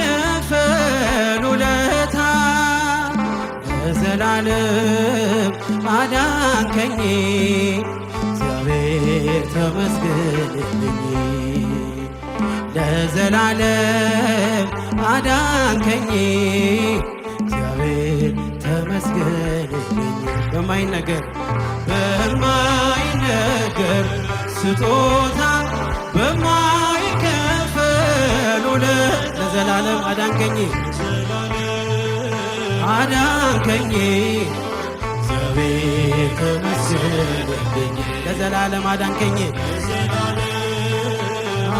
በማይከፈል ውለታ ለዘላለም አዳንከኝ፣ እግዚአብሔር ተመስገንልኝ። ለዘላለም አዳንከኝ፣ እግዚአብሔር ተመስገንልኝ። በማይነገር በማይነገር ስጦታ በማይከፈል ውለታ ለዘላለም አዳንከኝ፣ አዳንከኝ፣ እግዚአብሔር ተመስገንልኝ። ለዘላለም አዳንከኝ፣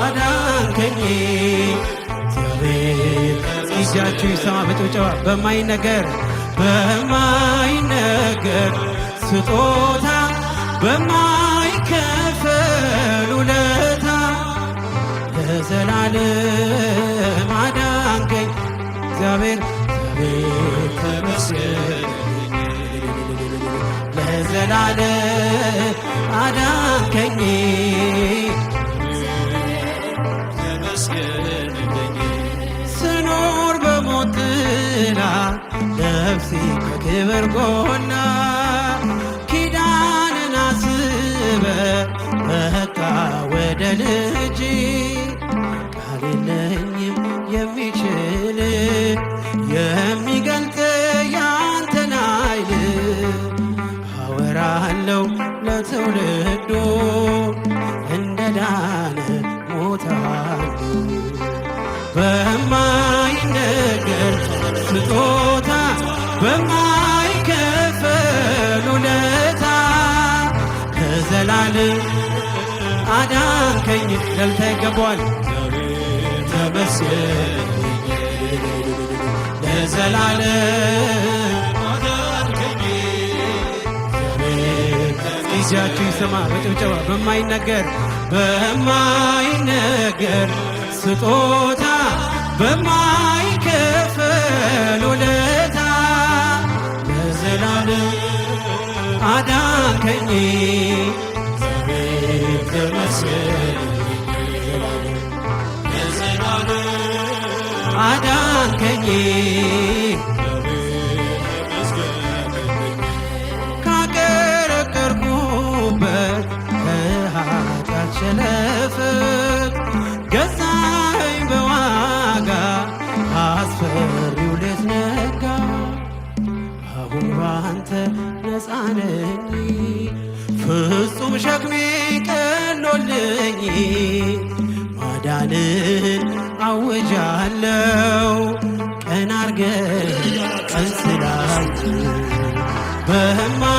አዳንከኝ፣ እግዚአብሔር። እጃችሁ ይሰማ በጭብጨባ። በማይነገር በማይነገር ስጦታ በማይከፈል ውለታ ለዘላለም አዳንከኝ፣ እግዚአብሔር፣ እግዚአብሔር ተመስገን። ለዘላለም አዳንከኝ። ተመስገንልኝ። ስኖር በሞት ጥላ ነፍሴ ከክብር ጎና ኪዳንን አስበ መጣ ወደ ልጅ። ቃል የለኝም የሚችል የሚገልጥ ያንተን ኃይል። አወራለሁ ለትውልዱ እንደ ዳነ ሞታሉ። በማይነገር ስጦታ በማይከፈል ውለታ ለዘላለም አዳንከኝ። እልልታ ይገባዋል። ተመስገን ለዘላለም አዳንከኝ። እጃችሁ ይሰማ በጭብጨባ። በማይነገር በማይነገር ስጦታ በማይከፈል ውለታ ለዘላለም አዳንከኝ፣ እግዚአብሔር ተመስገን። ለዘላለም አዳንከኝ። ተመስገንልኝ። ካቀረቀርኩበት ከኃጢአት ሸለፈት ገዛኸኝ በዋጋ። አስፈሪው ሌት ነጋ፣ አሁን ባንተ ነፃ ነኝ፣ ፍጹም ሸክሜ ቀሎልኝ። ማዳንን አውጃለው ቀን አርገ ቀን ስላዩ።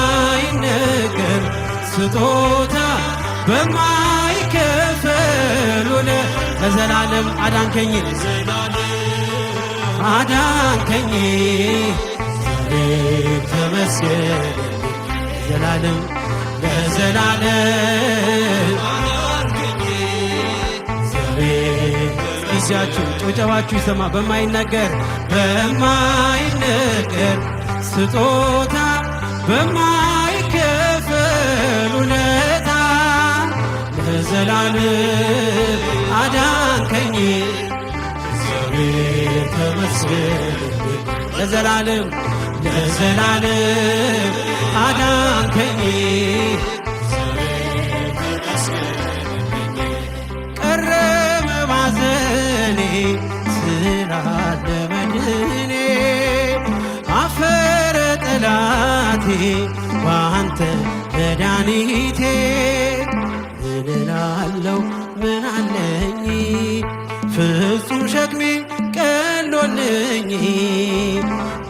በማይነገር ስጦታ በማይከፈል ውለታ ለዘላለም አዳንከኝ፣ አዳንከኝ፣ እግዚአብሔር ተመስገን። ለዘላለም፣ ለዘላለም እግዚአብሔር። እጃችሁ ጭብጨባችሁ ይሰማ። በማይነገር በማይነገር ስጦታ በማይከፈል ውለታ ለዘላለም አዳንከኝ፣ እግዚአብሔር ተመስገን። ለዘላለም፣ ለዘላለም አዳንከኝ። ቀረ መባዘኔ ስላለ መድኔ። አፈረ ጠላቴ በአንተ መድኃኒቴ። ምን እላለሁ፣ ምን አለኝ? ፍጹም ሸክሜ ቀሎልኝ።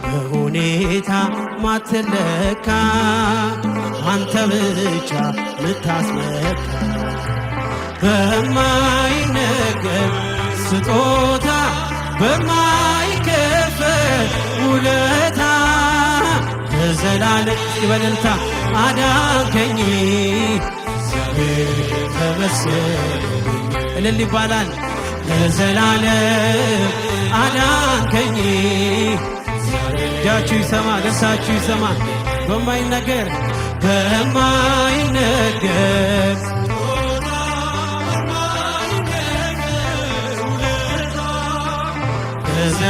በሁኔታ ማትለካ አንተ ብቻ ምታስመካ። በማይነገር ስጦታ በማይከፈል ውለታ ለዘላለም በእልልታ አዳንከኝ፣ እግዚአብሔር ተመስገን። እልል ይባላል። ለዘላለም አዳንከኝ። እጃችሁ ይሰማ፣ ደስታችሁ ይሰማ። በማይነገር በማይነገር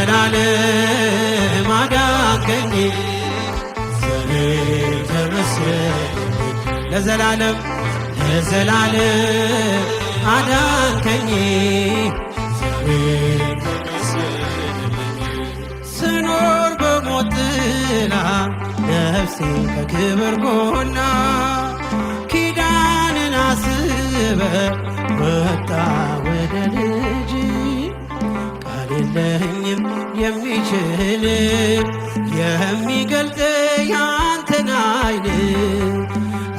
ለዘላለም አዳንከኝ። እግዚአብሔር ተመስገን። ለዘላለም ለዘላለም አዳንከኝ። እግዚአብሔር ተመስገን። ስኖር በሞት ጥላ ነፍሴ ከክብር ጎና ኪዳንን አስበ ወጣ ወደ ልጅ። ቃል የለኝም የሚችል የሚገልጥ ያንተን አይን።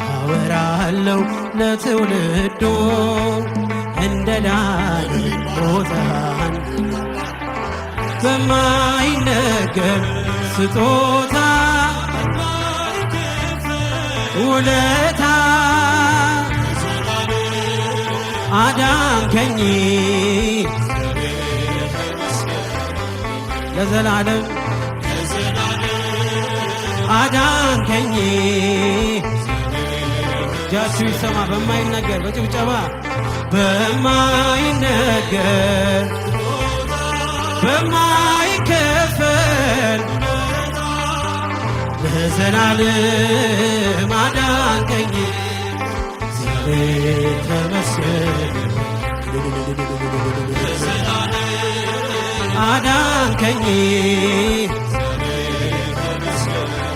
አወራለሁ ለትውልዱ እንደ ዳነ ቦታን በማይነገር ስጦታ ውለታ አዳንከኝ። ለዘላለም አዳንከኝ። እጃችሁ ይሰማ በማይነገር በጭብጨባ በማይነገር በማይከፈል ለዘላለም አዳንከኝ። እግዚአብሔር ተመስገን። አዳንከኝ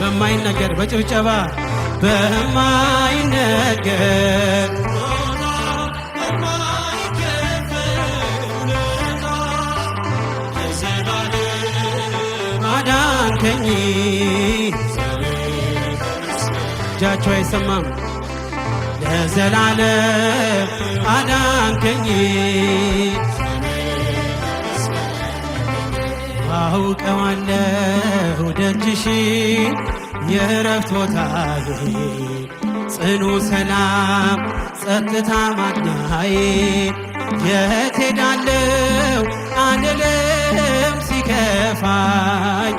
በማይነገር በጭብጨባ በማይነገር አዳንከኝ። እጃቸው አይሰማም። ለዘላለም አዳንከኝ። አውቀዋለሁ ደጅሽ የእረፍት ቦታዬ ጽኑ ሰላም ጸጥታ ማግኛዬ። የት ሄዳለሁ አልልም ሲከፋኝ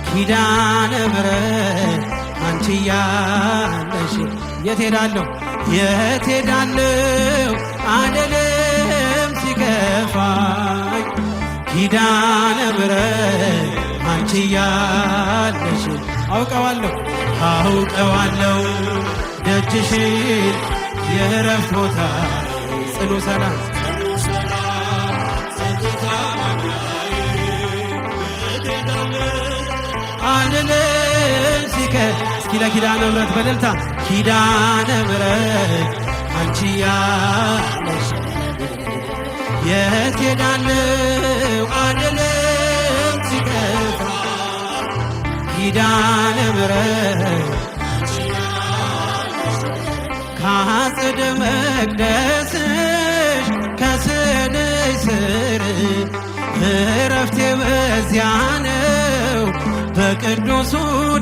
ኪዳነ ምሕረት አንቺ ያለሽ። የት ሄዳለሁ የት ሄዳለሁ አልልም ሲከፋኝ ኪዳነ ምሕረት አንቺ ያለሽ። አውቀዋለሁ አውቀዋለሁ ደጅሽን የእረፍት ቦታ ጽኑ ሰላም አልልም ሲከ እስኪ ለኪዳነ ምሕረት በእልልታ ኪዳነ ምሕረት አንቺ ያለሽ የት ሄዳለሁ አልልም ሲከፋ ኪዳነ ምሕረት ከአጸደ መቅደስሽ ከስዕልሽ ስር እረፍቴ በዚያ ነው በቅዱሱ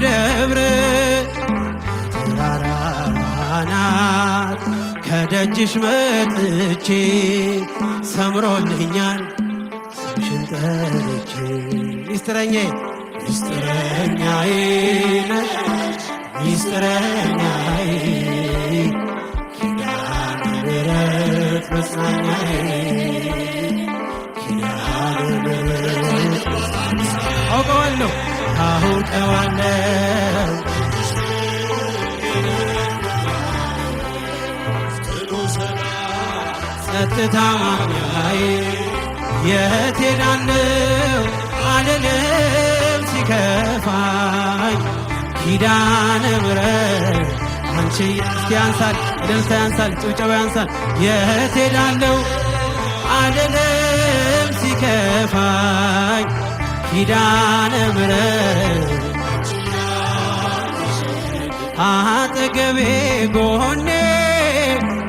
ደብር። ተራራናት ከደጅሽ መጥቼ ሰምሮልኛል ስምሽን ጠርቼ። ሚስጥረኛዬ ሚስጥረኛዬ ነሽ ሚስጥረኛዬ ኪዳነ ምሕረት መጽናኛዬ ኪዳነ ምሕረት። አውቀዋለሁ አውቀዋለሁ ጸጥታ ማግኛዬ። የት ሄዳለሁ አልልም ሲከፋኝ ኪዳነ ምሕረት አንቺ። እስኪ ያንሳል እልልታ ያንሳል ጭብጨባ ያንሳል። የት ሄዳለሁ አልልም ሲከፋኝ ኪዳነ ምሕረት አጠገቤ ጎኔ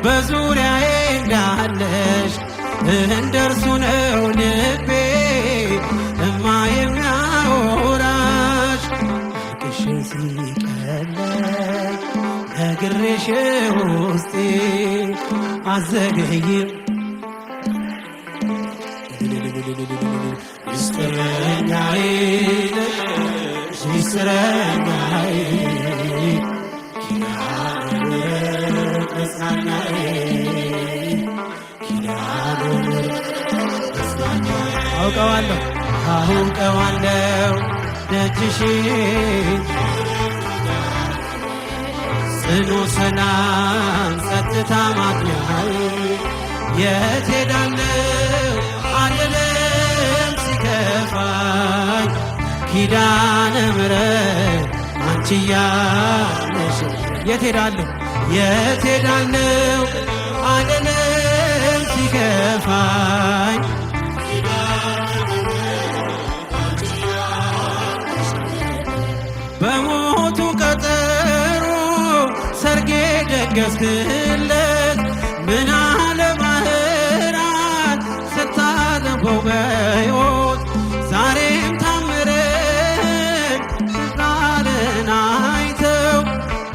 በዙሪያዬ እንዳለሽ እንደርሱ ነው ልቤ እማ የሚያወራሽ። አልቅሼ ሲቀለኝ ነግሬሽ ውስጤ አዘገይም። ሚስጥረኛዬ ነሽ ሚስጥረኛዬ ኪዳነ ምሕረት መጽናኛዬ ኪዳነ ምሕረት መጽናኛዬ። አውቀዋለሁ አውቀዋለሁ ደጅሽን ጽኑ ሰላም ጸጥታ ማግኛዬ የት ሄዳለሁ አልልም ሲከፋኝ ኪዳነ ምሕረት አንቺ ያለሽ የት ሄዳለሁ የት ሄዳለሁ አልልም ሲከፋኝ በሞቱ ቀጠሮ ሰርጌ ደገስክለት ምን አለ ባህራን ስታለፈው በሕይወት ዛሬም ታምረን ቃልን አይተው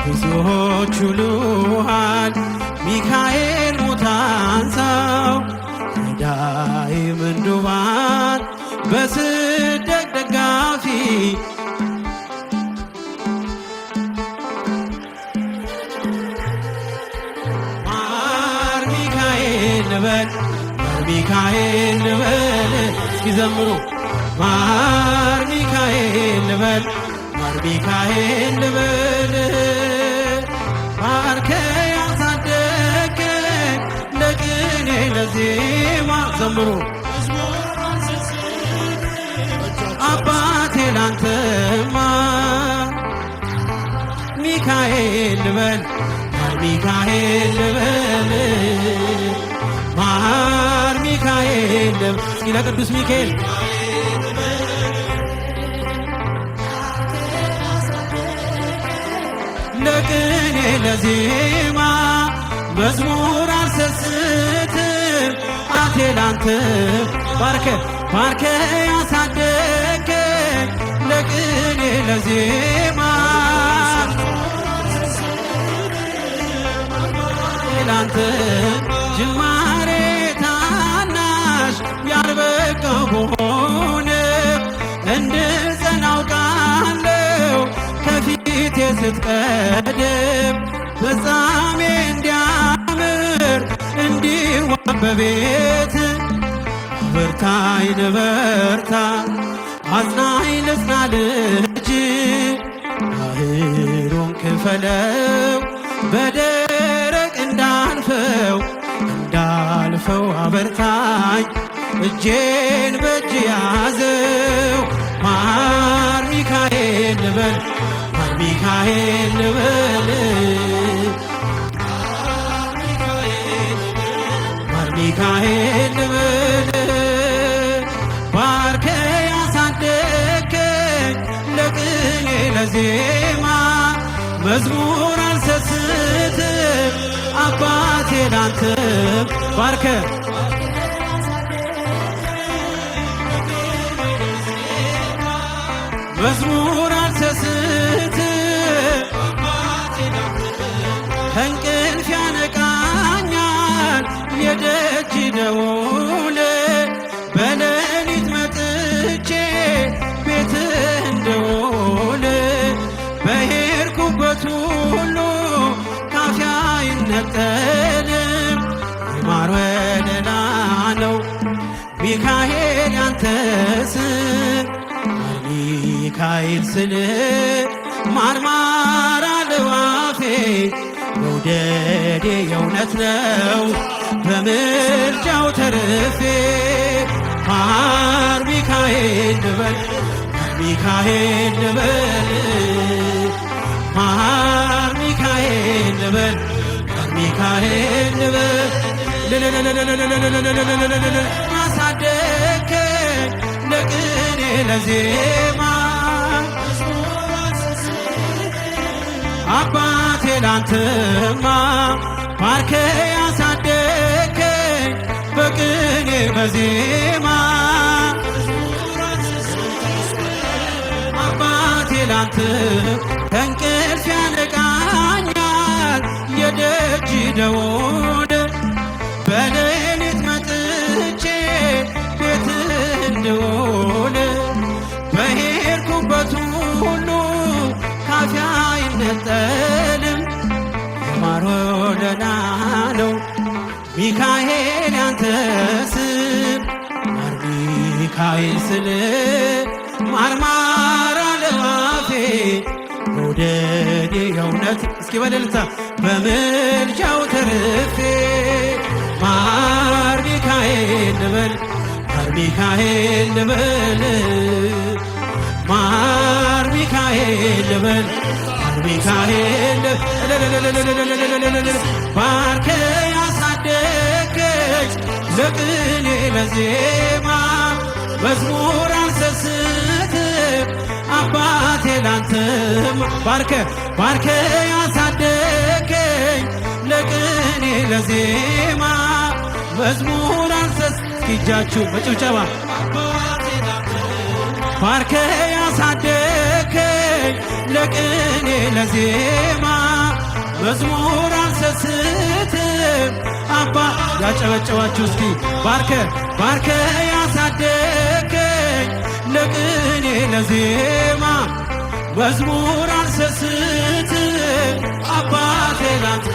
ብዙዎች ይሉሃል ሚካኤል ሙታንሳው ረዳይ ምንዱባን በስደት ደጋፊ ማር ሚካኤል ልበል ማር ሚካኤል ልበል እስኪ ዘምሩ ማር ሚካኤል ልበል ማር ሚካኤል ልበል ባርከ ያሳደገኝ ለቅኔ ለዜማ ዘምሩ አባቴ ላንተማ ሚካኤል ልበል ማር ሚካኤል ልበል ማር ሚካኤል ልበል እስኪ ለቅዱስ ሚካኤል ለቅኔ ለዜማ መዝሙር አልሰስትም አቴ ላንተ ባርከ ባርከ ያሳደገኝ ለቅኔ ለዜማ ላንተ ጅማሬ ታናሽ ያልበቃው ብሆን እንድጸና አውቃለሁ ከፊቴ ስትቀድም ፍጻሜ እንዲያምር እንዲዋብ በቤት አበርታኝ ልበርታ አጽናኝ ልጽና ልጅ ባህሩን ክፈለው በደረቅ እንዳልፈው እንዳልፈው አበርታኝ እጄን በእጅ ያዘው ማር ሚካኤል ልበል ማር ሚካኤል ልበል ማር ሚካኤል ልበል ባርከ ያሳደገኝ ለቅኔ ለዜማ መዝሙር አልሰስትም አባቴ ላንተ ባርከ መዝሙር አልሰስትም ከእንቅልፍ ያነቃኛል የደጅ ደውል በሌሊት መጥቼ ቤት እንደውል በሄድኩበት ሁሉ ካፌ አይነጠልም የማር ወለላ ነው ሚካኤል ያንተ ስም ማር ሚካኤል ስል ማርማር አለዋፌ መውደዴ የእውነት ነው በምልጃው ተርፌ ማር ሚካኤል ልበል ማር ሚካኤል ልበል ማር ሚካኤል ልበል ማር ሚካኤል ልበል ያሳደገኝ ለቅኔ ለዜማ አባቴ ላንተማ ባርከ ያሳደገኝ በቅኔ በዜማ አባቴ ላንተ ከእንቅልፍ ያነቃኛል የደጅ ደወል በሌሊት መጥቼ ቤት እንድውል በሄድኩበት ሁሉ ካፌ አይነጠልም የማር ወለላ ነው ሚካኤል ያንተ ስም ማር ሚካኤል ስል ማርማራ ለባፌ መውደዴ የእውነት እስኪ በልልታ በምልጃው ተርፌ ማር ሚካኤል ልበል ማር ሚካኤል ልበል ማር ሚካኤል ልበል ማር ሚካኤል ባርከ ያሳደገች ለቅኔ ለዜማ መዝሙር አልሰስትም አባቴ ላንተም ባርከ ባርከ ያሳደገኝ ለቅኔ ለዜማ መዝሙር አልሰስ እጃችሁ በጭብጨባ ባርከ ያሳደገኝ ለቅኔ ለዜማ መዝሙር አልሰስትም አባ ያጨበጨባችሁ እስኪ ባርከ ባርከ ያሳደገኝ ለቅኔ ለዜማ መዝሙር አልሰስትም አባቴ ላንተ።